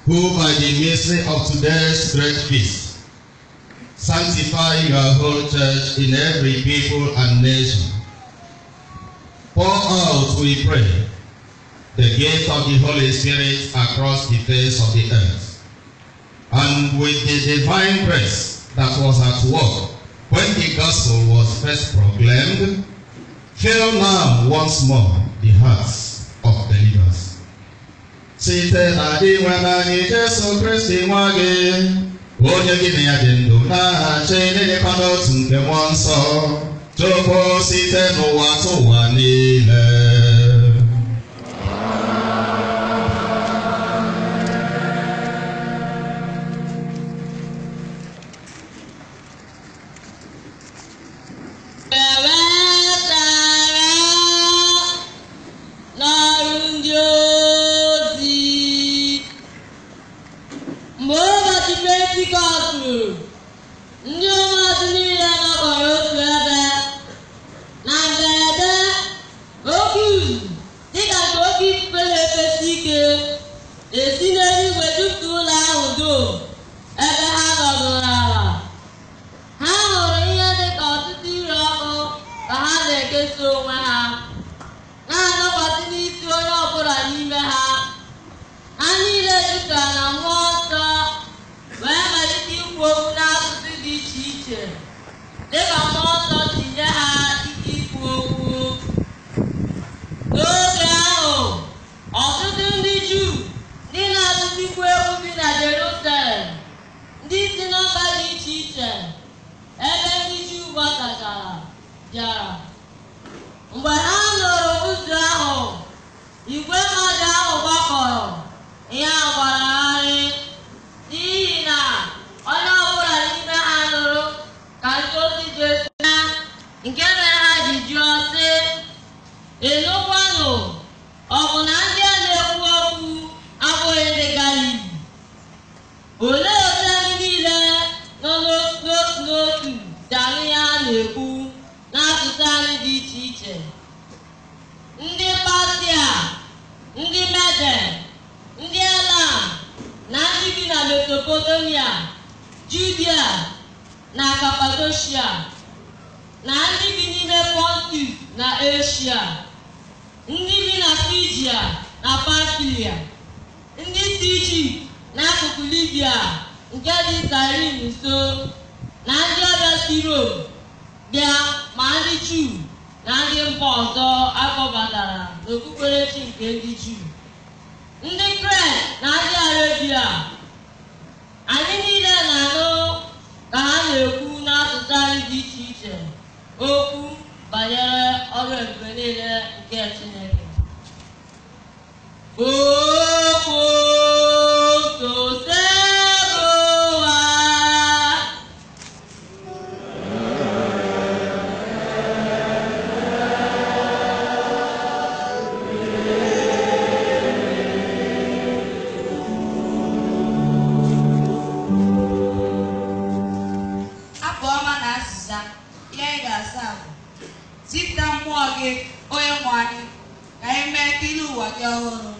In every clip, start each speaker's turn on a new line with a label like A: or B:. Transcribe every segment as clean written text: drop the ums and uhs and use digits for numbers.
A: who by the mystery of today's great feast sanctify your whole church in every people and nation, pour out, we pray, the gift of the Holy Spirit across the face of the earth, and with the divine grace that was at work when the gospel was first proclaimed, fill now once more the hearts of believers. Site na Dinwenụ anyị Jesu Kristi nwa gị, onye gị na ya dị ndụ na-achị n'ịdịkwa n'otu nke Mmụọ Nsọ, tupu site n'ụwa tụwa niile.
B: N'ọrụ ndị ozi. Mgbe ụbọchị Pentikọst ruru, ndị ụmụazụ niile nọkọrọ otu ebe. Na mberede, oke uzu dịka nke oke ifufe na-efesi ike esi n'eluigwe jupụta ụlọ ahụ dum ebe ha nọdụrụ ala. Ha hụrụ ihe dịka ọtụtụ ire ọkụ ka ha na-ekesa onwe ha, na-anọkwasị n'isi onye ọbụla n'ime ha. Ha niile jupụtara na Mmụọ Nsọ wee malite ikwu okwu n'asụsụ dị iche iche dịka Mmụọ Nsọ si nye ha ike ikwu okwu. N'oge ahụ, ọtụtụ ndị Juu ndị na-atụsikwu egwu bi na Jerusalem, ndị si na mba dị iche iche ebe ndị Juu gbasachara bịara. Mgbe ha nụrụ ụzụ ahụ, igwe mmadụ ahụ gbakọrọ, ihe a gbara gharị, n'ihi na onye ọbụla n'ime ha nụrụ ka ndị ozi Jesu ha, nke mere ha ji jụọ sị, "Ịnụkwanụ, ọ bụ na ndị a na-ekwu okwu abụghị ndị Galili? Olee otu anyị niile nọ n'otu n'otu si anụ ihe ha na-ekwu n'asụsụ anyị dị iche iche?" Ndị Patia, ndị Mede, ndị Elam, na ndị bi na Mesopotamia, Judia na Kapadoshia, na ndị bi n'ime Pontus na Eshia, ndị bi na Frigia na Pamfilia, ndị si Ijipt n'akụkụ Libya nke dị Sirin nso, na ndị ọbịa si Rom bịa, ma ndị Juu na ndị mba ọzọ akpọbatara n'okpukperechi nke ndị Juu, ndị Kret na ndị Arabia. Anyị niile na-anụ ka ha na-ekwu n'asụsụ anyị dị iche iche okwu banyere ọrụ ebube niile nke Chineke. Okwu Osebụwa.
C: Abụ ọma na azịza. Ihe anyị ga-asa bụ: zipụta mmụọ gị, onye nwe anyị, ka anyị mee ka ilu ụwa gị ọhụrụ.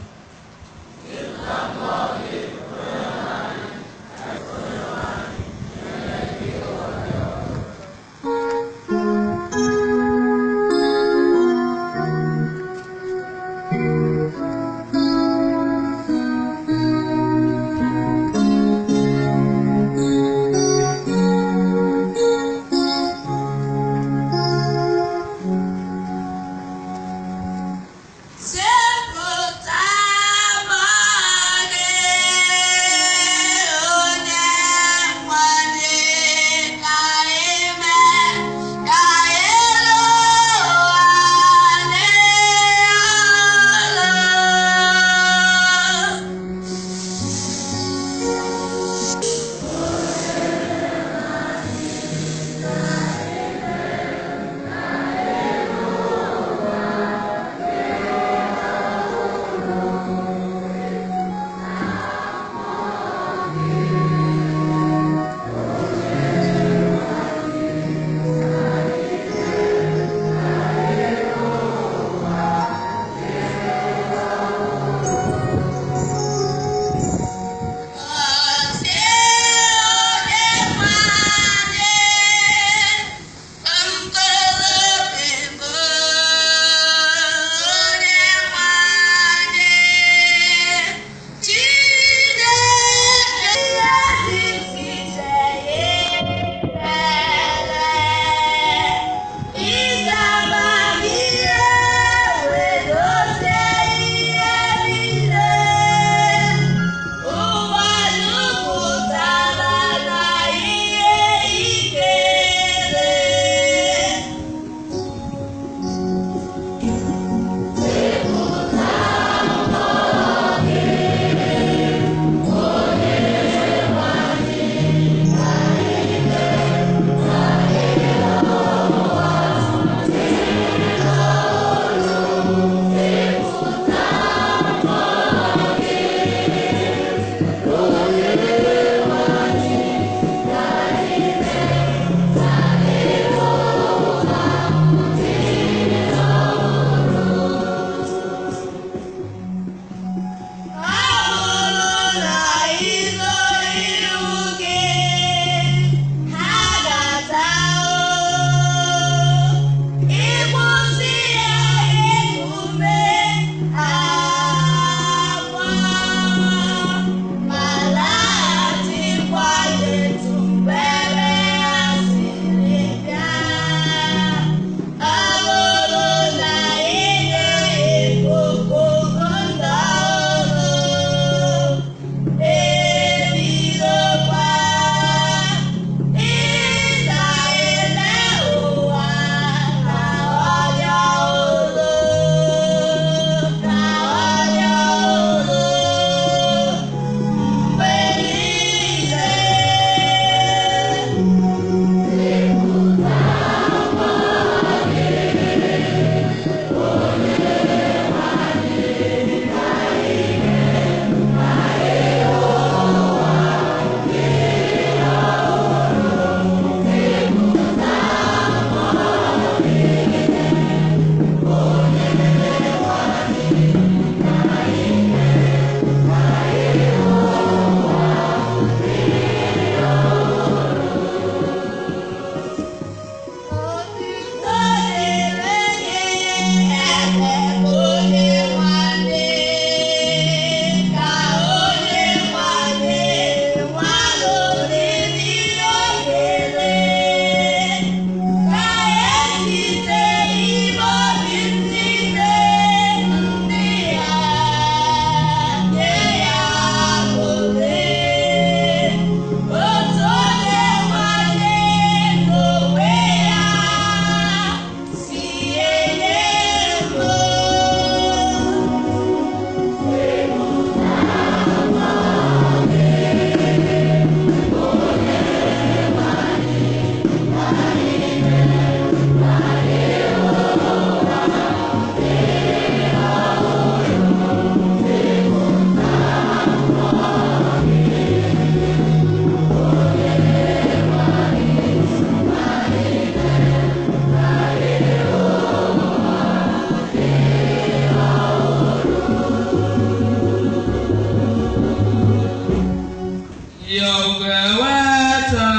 D: Yogewetara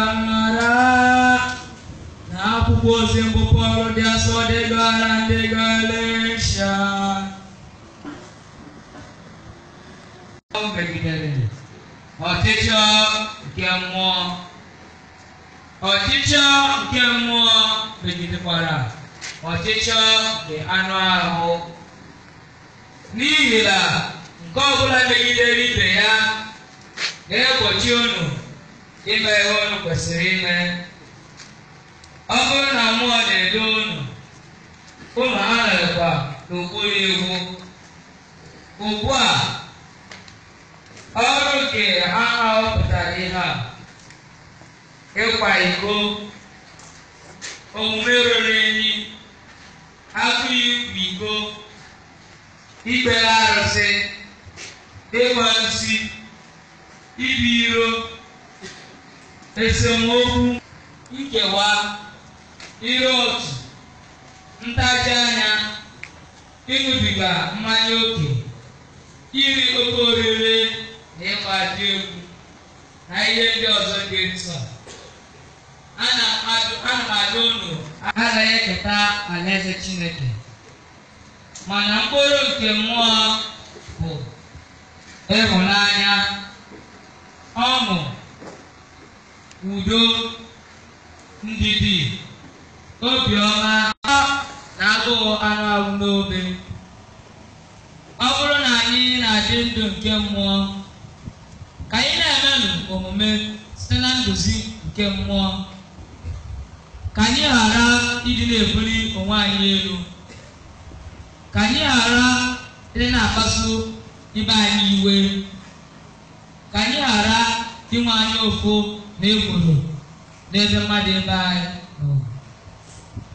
D: na akwụkwọ ozi mbụ Pọl dị asọ degara ndị Galeshia. O megidere ọchịchọ nke mmụọ. Ọchịchọ nke mmụọ megidekwara ọchịchọ nke anụ ahụ. N'ihi na nke ọbụla megidere ibe ya ga-egbochi unu ime ihe unu kwesịrị ime. Ọ bụrụ na mmụọ na-edu unu, unu anọghịkwa n'okpuru iwu. Ugbu a, ọrụ nke anụ ahụ pụtara ihe a: ịkwa iko, omume ruru unyi, agụụ ịkwa iko, ikpere arụsị, ịgba nsi, ibu iro, esemokwu, nkewa, ire otu, ntaji anya, ịṅụbiga mmanya ókè, iri oke oriri na ịgba dị egwu, na ihe ndị ọzọ dị etu a. Ana m adụ unu agaghị eketa alaeze Chineke. Mana mkpụrụ nke mmụọ bụ ịhụnanya, ọṅụ, udo, ndidi, obiọma, na agụụ anụ ahụ n'obe. Ọ bụrụ na anyị na-adị ndụ nke mmụọ, ka anyị na-emenụ omume site na nduzi nke mmụọ. Ka anyị ghara ịdị na-ebuli onwe anyị elu. Ka anyị ghara ịdị na-akpasu ibe anyị iwe. Ka anyị ghara inwe anya ụfụ na ekworo n'ebe mmadụ ibe anyị nọ.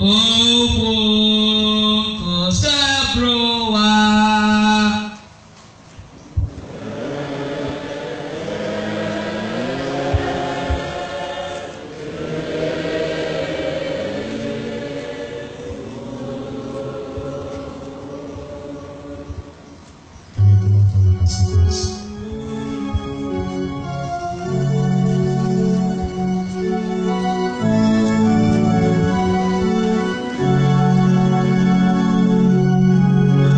D: Okwu nke Osebụrụwa.
E: Thank you.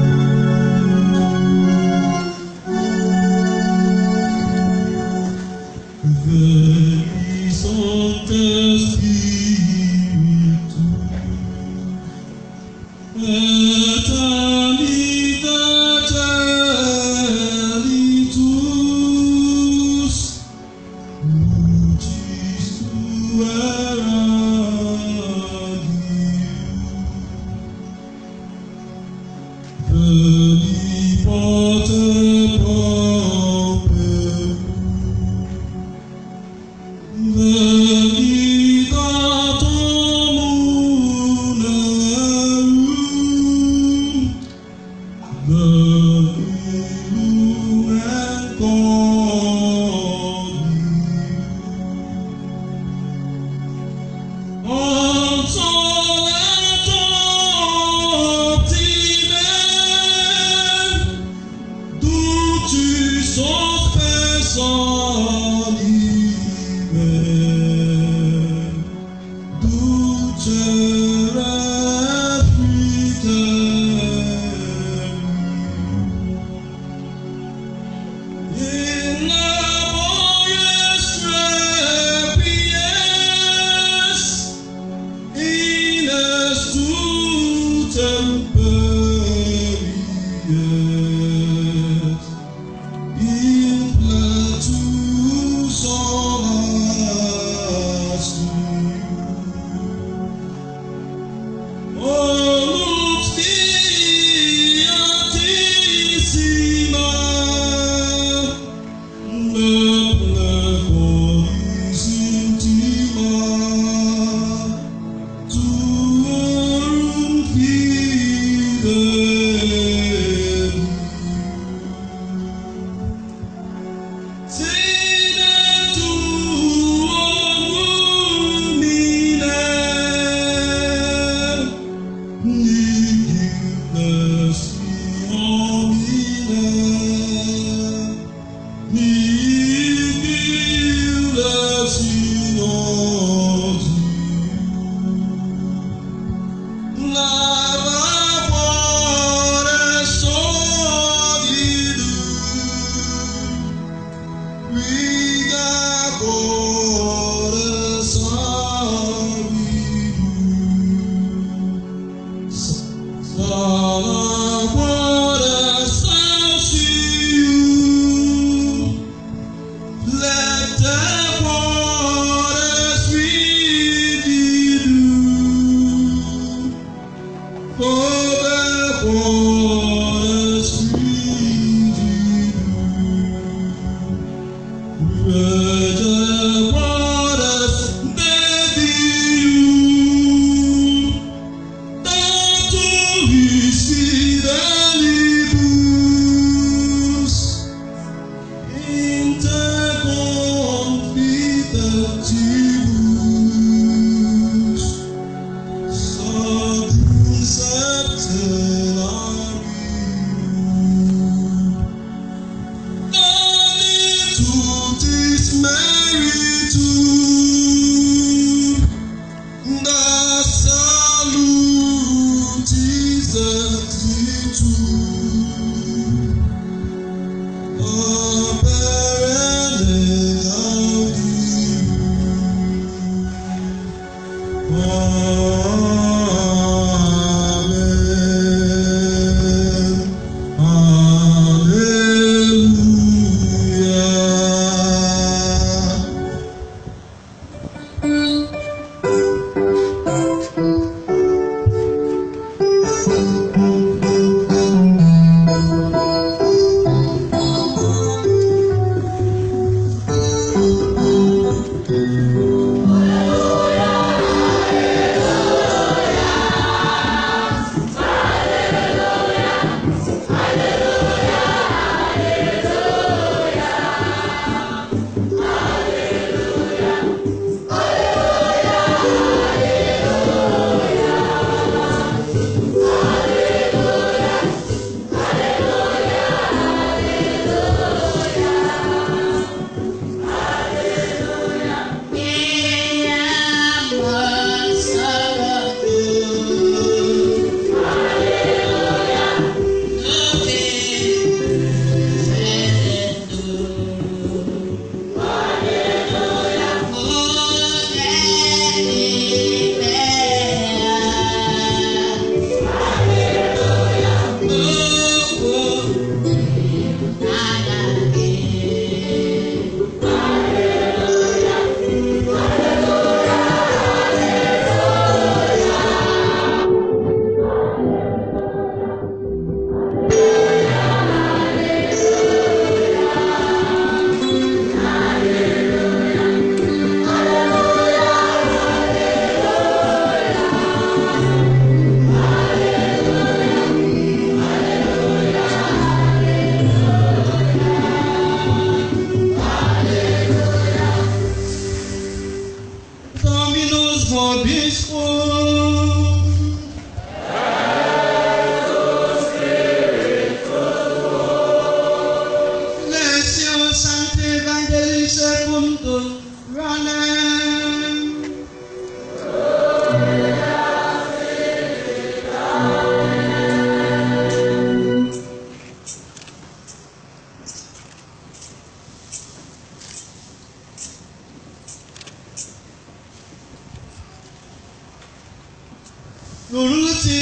A: N'uhuruchi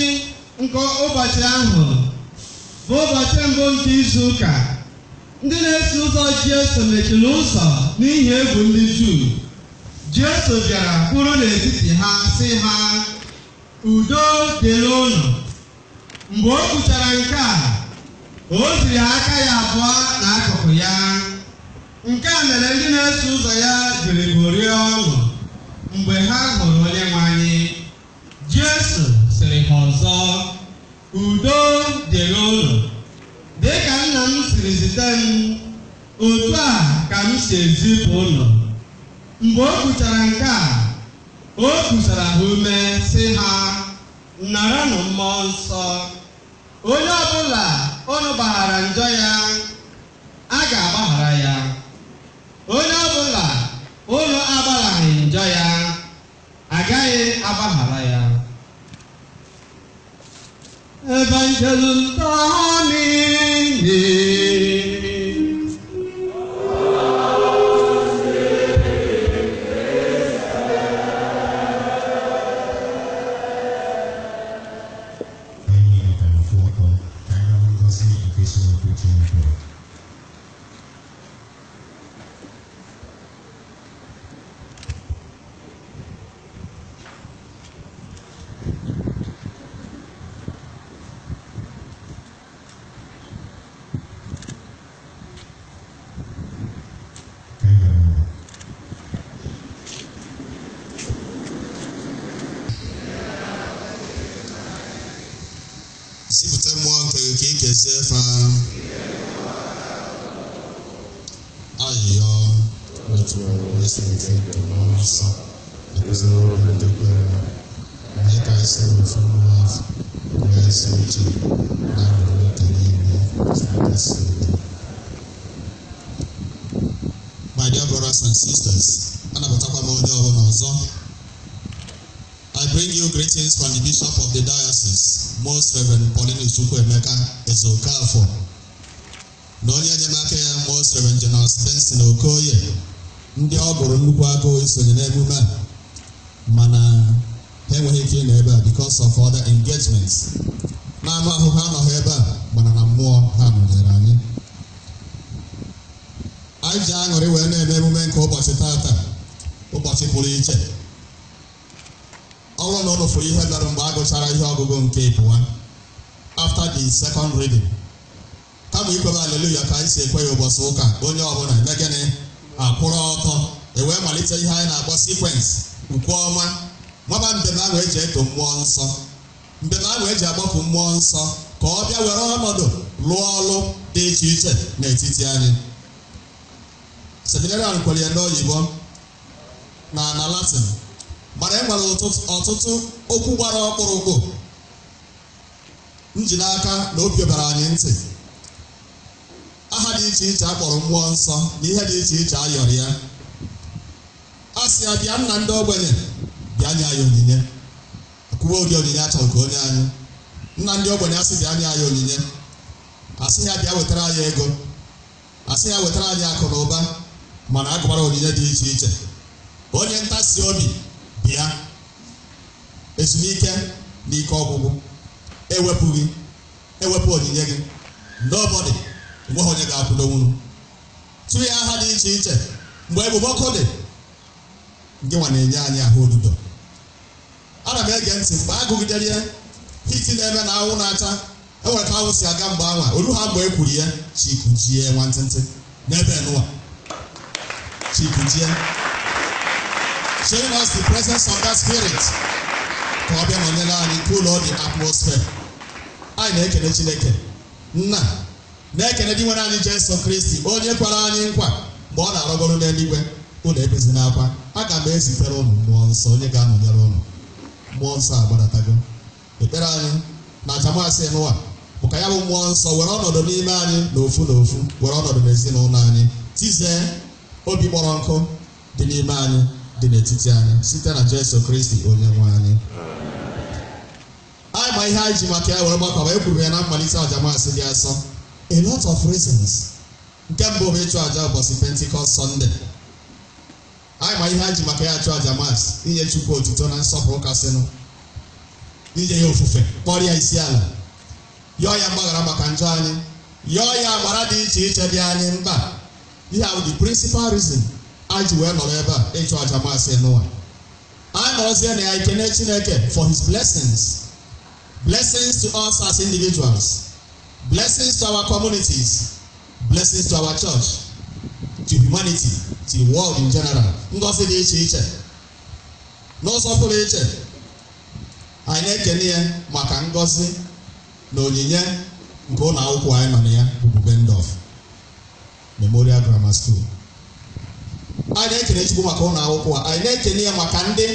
A: nke ụbọchị ahụ bụ ụbọchị mbụ nke izu ụka, ndị na-eso ụzọ Jesu mechiri ụzọ n'ihi egwu ndị Juu. Jesu bịara kwụrụ n'etiti ha sị ha, udo dịrị unu. Mgbe o kwuchara nke a, o ziri aka ya abụọ n'akụkụ ya. Nke a mere ndị na-eso ụzọ ya jiri ṅụrịa ọṅụ mgbe ha hụrụ Onyenwe anyị. Jesu sịrị ha ọzọ, udo dịrị unu. Dịka nna m siri zite m, otu a ka m si ezipụ unu. Mgbe o kwuchara nke a, o kwusara ha ume sị ha, naranụ mmụọ nsọ. Onye ọbụla unu gbaghara njọ ya, a ga-agbaghara ya. Onye ọbụla unu agbagharaghị njọ ya, agaghị agbaghara ya. Evangelium Domini. Gezie fa. Ayịyọ otu esi efe mmụọ nsọ ekụziri obi ndị kwere mee ka anyị si n'ofu mmụọ ahụ nwee ezi uche na ndụ oge niile nkasi obi. My dear brothers and sisters, anabatakwa m onye ọbụla ọzọ. I bring you greetings from the Bishop of the Diocese, Most Reverend Paulinus Chukwuemeka Ezeokafor, na onye enyemaka ya, Most Reverend Jonas Benson Okoye, ndị ọ gụrụ nnukwu agụụ isonye n'emume a, mana ha enweghị ike ịnọ ebe a because of other engagements. Na-anụ ahụ ha anọghị ebe a, mana na mmụọ ha nọnyere anyị. Anyị ji aṅụrị wee na-eme emume nke ụbọchị tata, ụbọchị pụrụ iche. Ọ bụrụ na ụnụ fụrụ ihe mere mgbe a gụchara ihe ọgụgụ nke ịbụa, after the second reading, kama ikwebe aleluya ka anyị si ekwe ya ụbọchị ụka, onye ọbụla eme gịnị? Akwụrụ ọtọ, ewee malite ihe anyị na-akpọ sequence ukwe ọma, nwaba mbem ahụ eji eto mmụọ nsọ, mbem ahụ eji agbapụ mmụọ nsọ ka ọ bịa were ọnọdụ lụọ ọlụ dị iche iche n'etiti anyị. Seminarian kwere ya n'oyibo na Latin, mana e nwere ọtụtụ okwu gbara ọkpụrụkpụ m ji n'aka na obi bara anyị ntị. Aha dị iche iche a kpọrọ mmụọ nsọ na ihe dị iche iche a yọrọ ya. A sị ya bịa nna ndị ogbenye, bịa nye anyị onyinye. Kwuwe ụdị onyinye a chọrọ ka onye anyị. Nna ndị ogbenye asị bịa nye anyị onyinye. Asị ya bịa wetara anyị ego. Asị ya wetara anyị akụ na ụba, mana a gụbara onyinye dị iche iche. Onye ntasi obi bịa, ezumike na ike ọgwụgwụ ewepụghị ewepụ onyinye gị, nobody, enweghị onye ga-akwụdonwuru. Tụ ya aha dị iche iche mgbe ebube ọkụ dị, nke nwa na-enye anyị ahụ odudo. Ana m ege ntị mgbe agụgidere ya hiti na-eme na anwụ na-acha, enwere ka anwụ si aga mgbe anwa olu ha mgbe e kwuru ya chikujie nwantịntị n'ebe nụwa chikujie, showing us the presence of that spirit ka ọ bịa nọnyere anyị cool all the atmosphere. Anyị na-ekele Chineke nna, na-ekele di nwere anyị Jesu Kristi, onye kwara anyị nkwa mgbe ọ na-arọgoro n'eluigwe, unu ebezina akwa, aga m ezitere ụnụ mmụọ nsọ onye ga-anọnyere ụnụ. Mmụọ nsọ agbadatago. Ekpere anyị na ajamasị n'ụwa bụ ka ya bụ mmụọ nsọ were ọnọdụ n'ime anyị n'ofu n'ofu, were ọnọdụ n'ezinụlọ anyị, tizee obi kpọrọ nkụ dị n'ime anyị, dị n'etiti anyị, site na Jesu Kristi onye nwe anyị. Anyị ma ihe anyị ji maka ya were gbakọba, ekwuru ya na mmalite ajamasị dị asọ, a lot of reasons. Nke mbụ bụ ịchụ aja ụbọchị Pentikọst Sọnde. Anyị ma ihe anyị ji maka ya achụ aja mas, inye Chukwu otuto na nsọpụrụ kasịnụ, inye ya ofufe, kpọrọ ya isi ala, yọọ ya mgbaghara maka njọ anyị, yọọ ya agbara dị iche iche dị anyị mkpa. Ihe a bụ the principal reason anyị ji wee nọrọ ebe a ịchụ aja masị n'ụwa. Anyị nọrọzie na ya ikene Chineke for his blessings, blessings to us as individuals, blessings to our communities, blessings to our church, to humanity, to the world in general. Ngọzi dị iche iche n'ụzọ pụrụ iche, anyị na-ekene ya maka ngọzi na onyinye nke ụlọ akwụkwọ anyị nọ na ya bụ Bubendorf Memorial Grammar School. Anyị na-ekene Chukwu maka ụlọ akwụkwọ a, anyị na-ekene ya maka ndị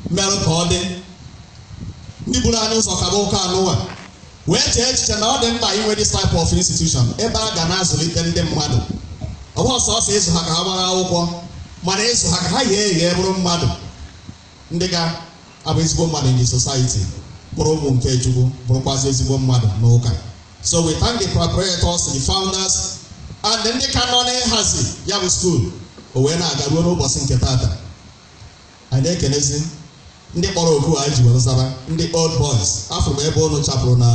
A: merụ ka ọ dị, ndị buru anyị ụzọ kaba ụka anụwa wee chee echiche na ọ dị mkpa inwe this type of institution ebe a ga na-azụlite ndị mmadụ. Ọ bụghị sọsọ ịzụ ha ka ha gbara akwụkwọ, mana ịzụ ha ka ha ghee eghe bụrụ mmadụ ndị ga-abụ ezigbo mmadụ in the society, bụrụ ụmụ nke Chukwu, bụrụkwazị ezigbo mmadụ n'ụka. So we thank the proprietors, the founders, and ndị ka nọ n'ịhazi ya bụ school o wee na-aga ruo n'ụbọchị nke tata. Anyị na-ekenezi ndị kpọrọ oku anyị ji were zara, ndị old boys. Afụrụ m ebe unu chapụrụ na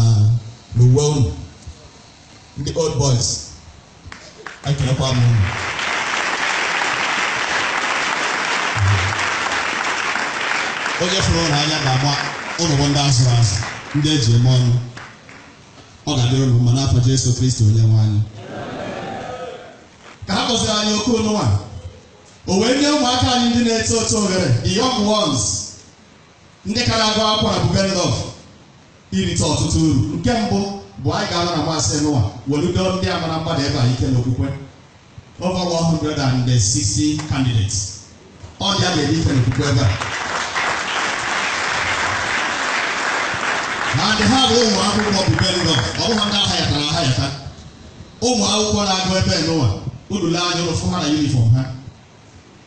A: n'uwe unu, ndị old boys, ekelekwa m unu. Onye fụrụ ụlọ anya ga-agba ụlọ bụ ndị azụrụ azụ, ndị eji eme ọnụ. Ọ ga-adịrị unu mma n'afọ Jesu Kristi onye nwe anyị. Ka ha gọziri anyị oke onụnwa, o wee nye ụmụaka anyị ndị na-eto eto ohere, the young ones, ndị ka na-agụ akwụkwọ na Bubendorf, irite ọtụtụ uru. Nke mbụ, Bụ anyị ga-anọ na masị n'ụwa weludo ndị amara mmadụ ebe a ike n'okwukwe. Over 160 candidates. Ọ dị a ga-eme ike n'okwukwe ebe a. And ha bụ ụmụ akwụkwọ Bubendorff, ọ bụghị ndị ahayatara ahayata. Ụmụ akwụkwọ na-agụ ebe n'ụwa, unu lee anya ụfụ ha na uniform ha.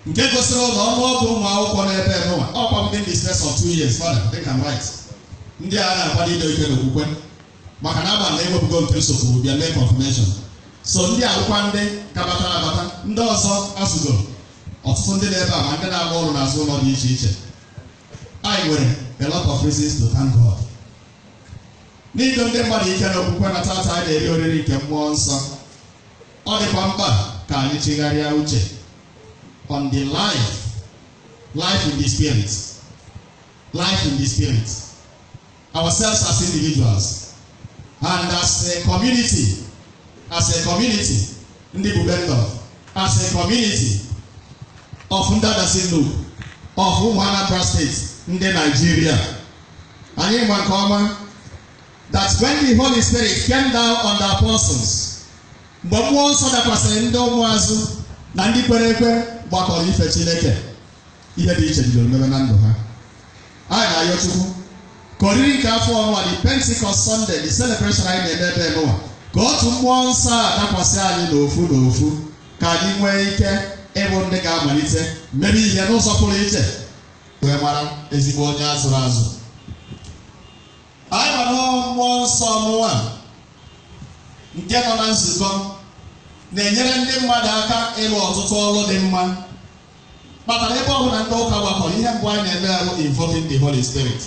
A: Nke gosiri ụlọ ọnụọgụ ụmụ akwụkwọ n'ebe n'ụwa, ọkwa within the space of 2 years, father, I think I'm right. Ndị a na-akwado ido ike n'okwukwe. Maka na agba na ewepụgo nke nsogbu bịa mee confirmation. So ndị akwụkwọ ndị ka batara abata, ndị ọzọ asụgoro. Ọtụtụ ndị na-ebe a ma ndị na-agba ọrụ n'azụ ụlọ dị iche iche. Anyị nwere a lot of reasons to thank God. N'ido ndị mmadụ ike n'okwukwe na tata anyị na-eri oriri nke mmụọ nsọ, ọ dịkwa mkpa ka anyị chegharịa uche on the life, life in the spirit, life in the spirit, ourselves as individuals and as a community, as a community, ndị Bubendorff, as a community of ndị Adazi-Nnukwu, of ụmụ Anambra State, ndị Nigeria. Anyị ma nke ọma that when the Holy Spirit came down on the apostles, mgbe mmụọ nsọ dakwasịrị ndị ụmụazụ na ndị kwere ekwe gbakọrọ ife Chineke, ihe dị iche bidoro mebe na ndụ ha. Anyị na-ayọ Chukwu ka oriri nke afọ ọnwa, the Pentecost Sunday, the celebration anyị na-eme ebe n'ụwa, ka otu mmụọ nsọ a dakwasị anyị n'ofu n'ofu, ka anyị nwee ike ịbụ ndị ga-amalite mebe ihe n'ụzọ pụrụ iche wee mara ezigbo onye azụrụ azụ. Anyị ma na mmụọ nsọ nwa nke nọ na nzukọ na-enyere ndị mmadụ aka ịlụ ọtụtụ ọrụ dị mma, kpatara ebe ọbụla ndị ụka gbakọrọ, ihe mbụ anyị na-eme bụ invoking the Holy Spirit.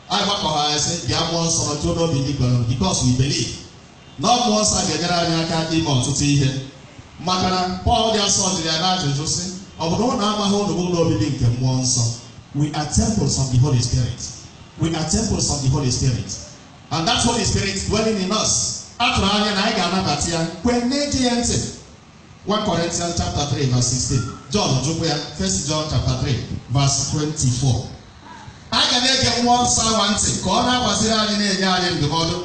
A: Anyị gbakọrọ, anyị sị, "Bịa, mmụọ nsọ, nọjuo n'obi ndị kwere," because we believe na mmụọ nsọ ga-enyere anyị aka ime ọtụtụ ihe. Maka na Pọl dị asọ jụrụ ya n'ajụjụ sị, "Ọ bụ na ụnụ amaghị ụnụ bụ ụlọ obibi nke mmụọ nsọ?" We are temples of the Holy Spirit. We are temples of the Holy Spirit, and that Holy Spirit dwelling in us, a tụrụ anya na anyị ga-anabata ya, kwee na-ege ya ntị. 1 Corinthians chapter 3 verse 16. John jụkwa ya, 1 John chapter 3 verse 24. Anyị ga na-ege mmụọ nsọ awa ntị ka ọ na-agbaziri anyị, na-enye anyị ndụmọdụ,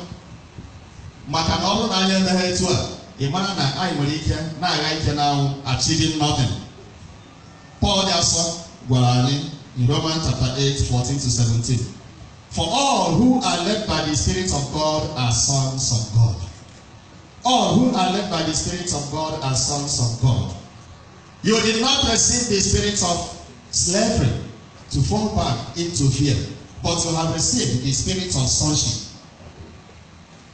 A: maka na ọ bụrụ na anyị emeghe etu a, ị mara na anyị nwere ike na-agha ike n'anwụ, achieving nothing. Paul dị asọ gwara anyị in Romans chapter 8 14 to 17, "For all who are led by the Spirit of God are sons of God." All who are led by the Spirit of God are sons of God. You did not receive the spirit of slavery to fall back into fear, but you have received the spirit of sonship.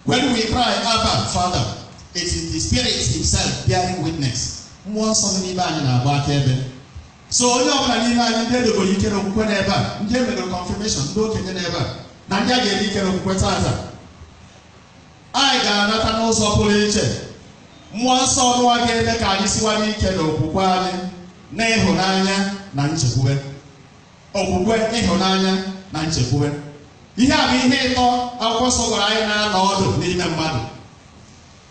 A: When we cry, "Abba, Father," it is the Spirit Himself bearing witness. Mmụọ nsọ n'ime anyị na-agba akaebe. So onye ọbụla n'ime anyị, ndị edogoro ike n'okwukwe n'ebe a, ndị emegoro confirmation, ndị okenye n'ebe a, na ndị a ga-eme ike n'okwukwe tata, anyị ga-anata n'ụzọ pụrụ iche mmụọ nsọ ọnụwa ga-eme ka anyị siwanye ike n'okwukwe anyị na ịhụnanya na nchekwube. Okwukwe, ịhụnanya na nchekwube, ihe a bụ ihe ịtọ akwụkwọ nsọ gwara anyị na-anọ ọdụ n'ime mmadụ.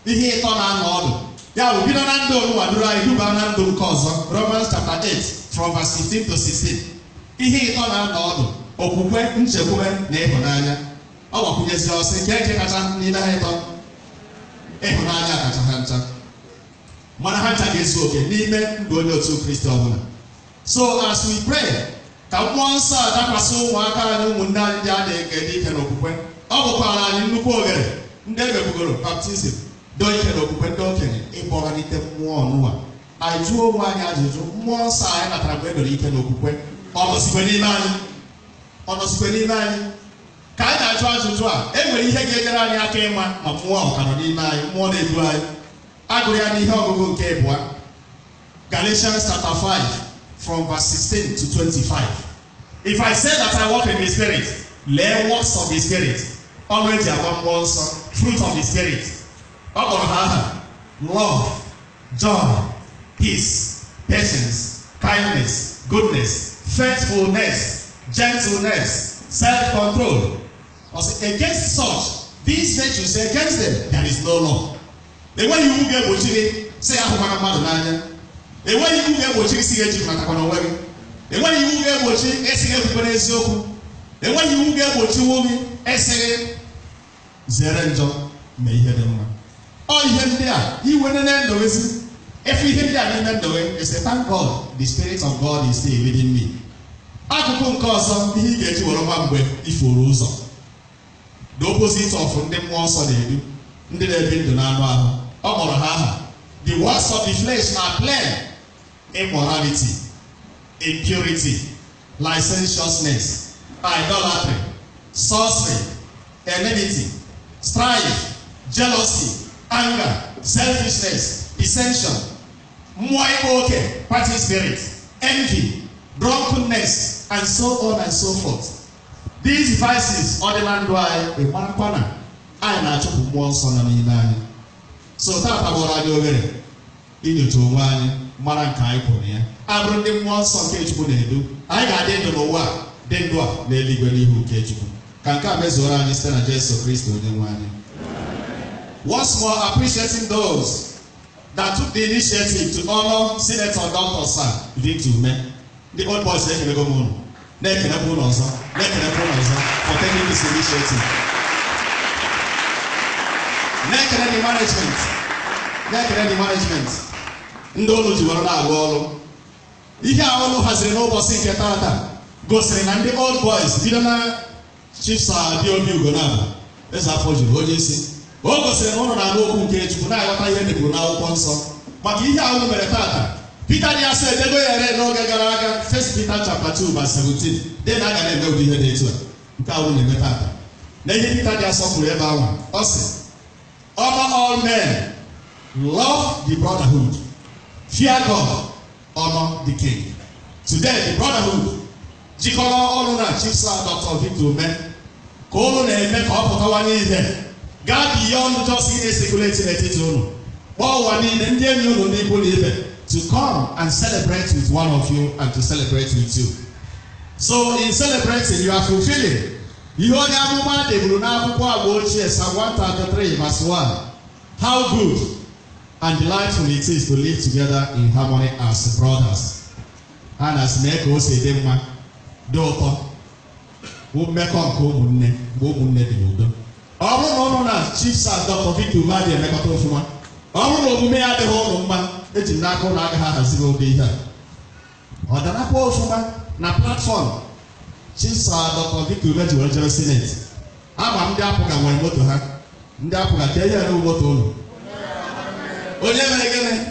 A: Ihe ịtọ na-anọ ọdụ ya bụ bido na ndụ onụwa duru anyị duba na ndụ nke ọzọ. Romans chapter 8 from verse 15 to 16. Ihe ịtọ na-anọ ọdụ: okwukwe, nchekwube na ịhụnanya. Ọ gbakwunyezi ọsị nke nke kacha n'ime ha ịtọ, ịhụnanya kacha ha ncha, mana ha ncha ga-ezu oke n'ime ndụ onye otu Kristi ọbụla. So as we pray ka mmụọ nsọ a dakwasị ụmụaka anyị, ụmụnne anyị ndị a na-eke n'ike n'okwukwe, ọ bụkwara anyị nnukwu oghere, ndị emegbugoro baptism, doo ike n'okwukwe, ndị okenye, ịkpọghalite mmụọ ọnụwa. Anyị jụọ onwe anyị ajụjụ: mmụọ nsọ anyị natara mgbe e doro ike n'okwukwe, ọ nọzikwe n'ime anyị? Ọ nọzikwe n'ime anyị? Ka anyị na-ajụ ajụjụ a, e nwere ihe ga-enyere anyị aka ịma ma mmụọ ọ ka nọ n'ime anyị, mmụọ na-edu anyị. Agụrụ ya n'ihe ọgụgụ nke abụọ, Galatians chapter 5 from verse 16 to 25. "If I say that I walk in the Spirit," lee, works of the Spirit, ọrụ eji agba mmụọ nsọ, fruit of the Spirit. Ọ kpọrọ ha aha: love, joy, peace, patience, kindness, goodness, faithfulness, gentleness, self-control. Ọ sị, against such, these virtues, against them there is no law. Enweghị iwu ga-egbochi gị sị ya ahụkwana mmadụ n'anya. Enweghị iwu ga-egbochi gị sị gị ejikọtakwana onwe gị. Enweghị iwu ga-egbochi esi gị ekwukwe n'eziokwu. Enweghị iwu ga-egbochiwu gị esi gị zere njọ.
E: Mee ihe dị mma. Ọ ihe ndị a iwe nene ndowezi efe ihe ndị a n'ime ndowe ese, thank God the Spirit of God is still leading me. Akụkụ nke ọzọ, ihe ị ga-eji were nwa mgbe ifuru ụzọ, the opposite of ndị mmụọ nsọ na-edu, ndị na-ebi ndụ n'anụ ahụ, ọ kpọrọ ha aha. The works of the flesh na plain: immorality, impurity, licentiousness, idolatry, sorcery, enmity, strife, jealousy, anger, selfishness, dissension, mmụọ ịkpa oke, party spirit, envy, drunkenness, and so on and so forth. These vices, ọ dị na ndụ anyị, ị marakwa na anyị na-achụpụ mmụọ nsọ nọ n'ime anyị. So tata gbọrọ anyị oghere inyocha onwe anyị, mara nke anyị kwụrụ ya. Abụrụ ndị mmụọ nsọ nke Chukwu na-edu, anyị ga-adị ndụ n'ụwa a, dị ndụ a n'eluigwe n'ihu nke Chukwu. Ka nke a mezuoro anyị site na Jesu Kristi onye nwe anyị. Once more, appreciating those that took the initiative to honor Senator Dr. Sir Victor Umeh. Ndị old boys, ekelego m unu, na-ekelekwa unu ọzọ, na-ekelekwa unu ọzọ for taking this initiative. Na-ekele the management, na-ekele the management, ndị olu ji were na-arụ ọrụ. Ihe a unu haziri n'ụbọchị nke tata gosiri na ndị old boys, bido na Chief Sir D.O.B. Ugonabụ eze afọ juru onye isi, o gosiri na ụnụ na-anụ okwu nke Chukwu, na-aghọta ihe dịkwuru n'akwụkwọ nsọ. Maka ihe a unu mere tata, Peter dị asọ edego ya ere n'oge gara aga, First Peter chapter 2 verse 17 dị na aga na-eme ụdị ihe dị etu a nke a unu na-eme tata. Na ihe Peter dị asọ kwuru ebe ahụ, ọ sị, "Honor all men, love the brotherhood, fear God, honor the king." Today, the brotherhood jikọrọ ọrụ na Chief Sir Dr. Victor Umeh ka ụnụ na-eme ka ọ pụtawanye ihe gaa beyond just ị na-ecirculate n'etiti ụnụ, kpọọ ụwa niile, ndị enyi ụnụ, ndị ikwu na ibe, to come and celebrate with one of you and to celebrate with you. So in celebrating, you are fulfilling ihe onye amụma deburu n'akwụkwọ agba ochie, Psalm 133 verse 1: "How good and delightful it is to live together in harmony as brothers." A na-asị mee ka o si dị mma, dị ụtọ, bụ mmekọ nke ụmụnne mgbe ụmụnne dị n'udo. Ọ bụrụ na ụnụ na Chief Sir Dr. Victor Umeh adịghị emekọta ofụma, ọ bụrụ na omume ya adịghị ụnụ mma, eji m n'aka ụnụ agaghị ahaziri ụdị ihe a. Ọ darakwa ofụma na platform Chief Sir Dr. Victor Umeh ji were jere Senate. Ama m ndị APGA nwere moto ha, ndị APGA ka ihe ere moto ụnụ. Onye mere gịnị?